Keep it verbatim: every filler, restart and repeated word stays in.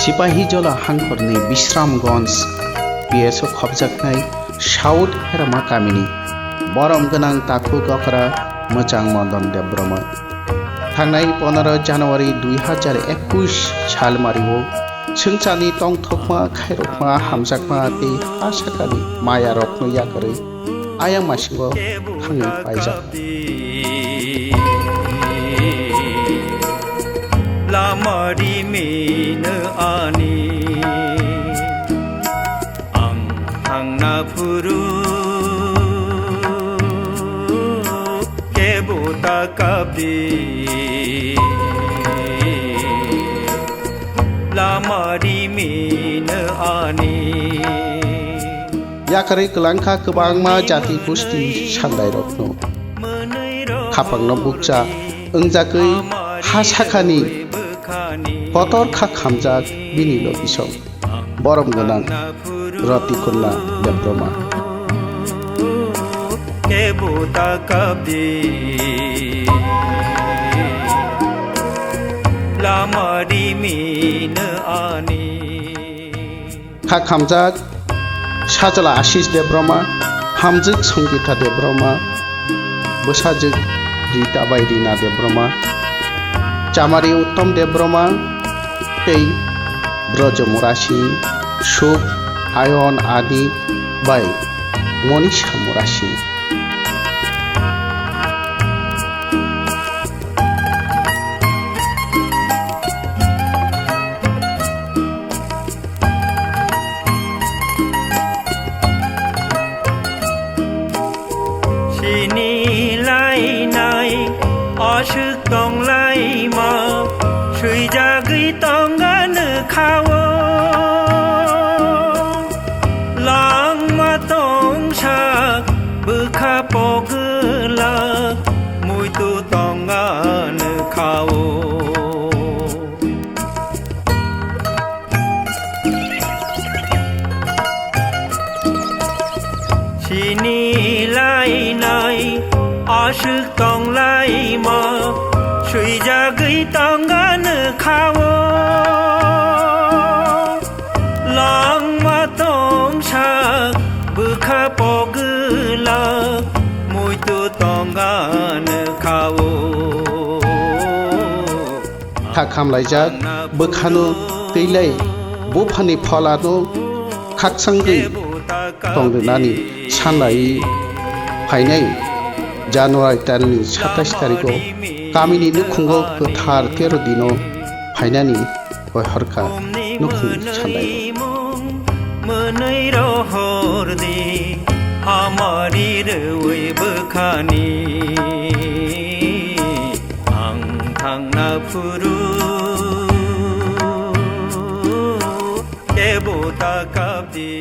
Sipahijola hangkhorni Bisramganj P S o khopjaknai South Herama kamini borom gwnang takhuk okra mwchang Modon Debbarma. Thangnai pondro January dui hazar ekush salmario swngcharni tongthokma, khairokma, hamjakma tei ha sakani mayarokno yakarwi ayang masingo thangwi paijak. Lama rimino ani ang thangna phuru kebo ta kapdi. Lama rimino ani. Yakarwi kwlangkha kwbangma jati gusti sandairokno. Khapangno bukcha wngjagwi ha sakhani kotor kha khamjak bini logisong. Borom gwnang Roti Kunna Debbarma. Kebo ta kapdi. Lama rimino ani. Kha khamjak Sajla Ashish Debbarma, hamjwk Songita Debbarma, bwsajwk Rita bai Rina Debbarma, chamari Uttom Debbarma tei Brojo Murasing, Suk, Ayon, Ani bai Monisha Murasing. Sini lainai aswk tonglaima, swijagwi tongano khao. Langma tongsak bwkha pogwlak, muitu tongano khao. Sini lainai aswk tonglaima, swijagwi tongano khao. Langma tongsak bwkha pogwlak, muitu tongano khao. Kha khamlaijak bwkhano twilai buphani pholano khaksangwi tongrinani sanlai phainai January talni satais tarikho kamini nukhungo kwthar tero dino phainani koi horkha nukhung sanlai. Mwnwi rohorni hamari rwi bwkhani ang thangna phuru kebo ta kapdi.